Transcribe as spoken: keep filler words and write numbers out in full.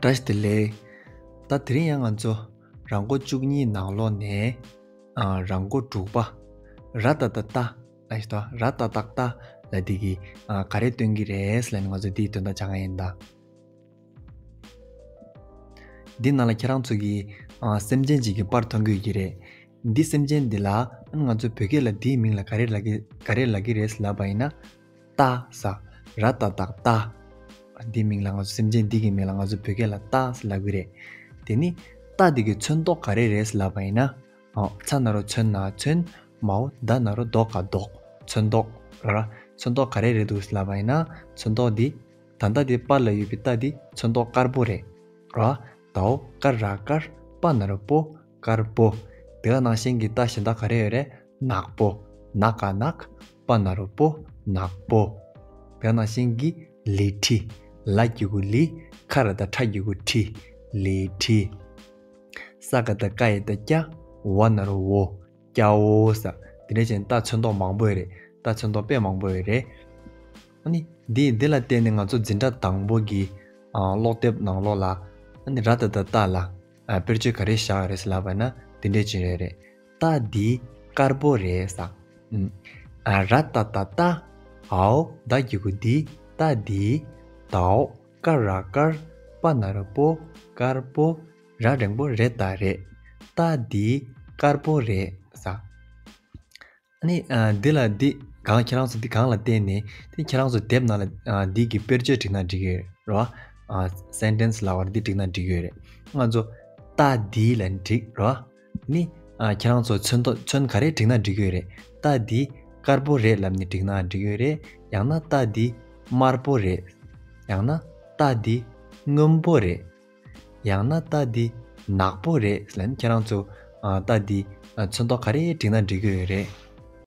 བཀྲ་ཤིས་བདེ་ལེགས། ད་དེ་རིང་ཡང་ང་ཚོ་ར་མགོ་བཅུ་གཉིས་ནང་ལོགས་ནས་ཨ། ར་མགོ་དྲུག་པ། ར་ཏ་བཏགས་རྟ། ཨ་ཤི་ཏོ། ར་ཏ་བཏགས་རྟ་ལབ་དེ་གིས་ཨ། ག་རེ་སྟོན་གྱི་རེད་ལབ་ནས་ང་ཚོ་འདིའི་དོན་དག་སྦྱང་ཡ་ཡིན་ད། འདི་ནང་ལ་ཁྱེད་རང་ཚོ་གིས་ཨ། སེམས་ཅན་ཅིག་གི་པར་མཐོང་གི་ཡོད་ཀྱི་རེད། འདི་སེམས་ཅན་འདི་ལ་ཨ་ནི་ང་ཚོ་བོད་སྐད་ལ་འདིའི་མིང་ལ་ག་རེ་ལབ་ཀྱི་ག་རེ་ལབ་ཀྱི་རེད་ལབ་པ་ཡིན་ན། རྟ་ཟེར། ར་ཏ་བཏགས་རྟ། འདིའི་མིང་ལ་ང་ཚོ་སེམས་ཅན་འདི་གི་མིང་ལ་ང་ཚོ་བོད་སྐད་ལ་རྟ་ཟེར་ལབ་ཀྱི་རེད། དེ་ནི་རྟ་འདི་གི་ཚོན་མདོག་ག་རེ་རེད་ལབ་པ་ཡིན་ན། ཨོ། ཚ་ན་རོ་ཚོན། ན་ཚོན། མའོ་ད་ན་རོ་དོ་ག་མདོག་ཚོན་མདོག་ར། ཚོན་མདོག་ག་རེ་རེད་འདུག་ལབ་པ་ཡིན་ན། ཚོན་མདོག་འདི། ད་ལྟ་འདི་པར་ལ་ཡོད་པའི་རྟ་འདི་ཚོན་མདོག་དཀར་པོ་རེད། ར། དའོ་ཀ་ར་དཀར། པ་ན་རོ་པོ། དཀར་པོ། དེ་ག་ནང་བཞིན་གྱི་རྟ་གཞན་དག་ག་རེ་ཡོད་རེད། ནག་པོ། ན་ག་ནག་པ་ན་རོ་པོ། ནག་པོ། དེ་ག་ནང་བཞིན་གྱི་ལི་ཁྲི། ལ་གི་གུ་ལི། ཁ་ར་བཏགས་ཁྲ་གི་གུ་ཁྲི། ལི་ཁྲི། ས་ག་བཏགས་སྐ་ཡ་བཏགས་སྐྱ། བ་ན་རོ་བོ། སྐྱ་བོ་ཟེར། དེ་འདྲ་བྱས་ནས་རྟ་ཚོན་མདོག་མང་པོ་ཡོད་རེད། རྟ་ཚོན་མདོག་དཔེ་མང་པོ་ཡོད་རེད། ཨ་ནི་འདི་འདི་ལ་བརྟེན་ནས་ང་ཚོ་འཛིན་གྲྭ་དང་པོ་གི་ཨ། ཀློག་དེབ་ནང་ལོགས་ལ་ཨ་ནི་ར་ཏ་བཏགས་རྟ་ལ་ཨ། དཔེར་བརྗོད་ག་རེ་བཞག་ཡོད་རེད་ལབ་པ་ན་འདི་འདྲ་བྱས་ཡོད་རེད། རྟ་འདི་དཀར་པོ་རེད་ཟེར། ཨ། ར་ཏ་བཏགས་རྟ། འའོ་ད་གི་གུ་འདི། རྟ་འདི། དའོ་ཀ་ར་དཀར། པ་ན་རོ་པོ། དཀར་པོ། ར་འགྲེང་བུ་རེ་ད་རེད། རྟ་འདི་དཀར་པོ་རེད་ཟེར། ཨ་ནི་ཨ། འདི་ལ་འདི་གང་ཁྱེད་རང་ཚོ་འདི་གང་ལ་བརྟེན་ནས་དེ་ཁྱེད་རང་ཚོ་དེབ་ནང་ལ་ཨ། འདི་གི་དཔེར་བརྗོད་བསྒྲིགས་ན་འགྲིག་གི་རེད་རོ། ཨ། སེན་ཊེན་སི་ལབ་པ་འདི་བསྒྲིགས་ན་འགྲིག་གི་རེད། ང་ཚོ་རྟ་འདི་ལ་འགྲིག་རོ། ནི་ཨ། ཁྱེད་རང་ཚོ་ཚོན་མདོག་ཚོན་ག་རེ་བསྒྲིགས་ན་འགྲིག་གི་རེད། རྟ་འདི་དཀར་པོ་རེད་ལབ་ནས་བསྒྲིགས་ན་འགྲིག་གི་རེད། ཡང་ན་རྟ་འདི་དམར་པོ་རེད། ཡང་ན་རྟ་འདི་སྔོན་པོ་རེད། ཡང་ན་རྟ་འདི་ནག་པོ་རེད་ལབ་ན་ཁྱེད་རང་ཚོ་ཨ། རྟ་འདི་ཨ། ཚོན་མདོག་ག་རེ་བསྒྲིགས་ན་འགྲིག་གི་ཡོད་རེད།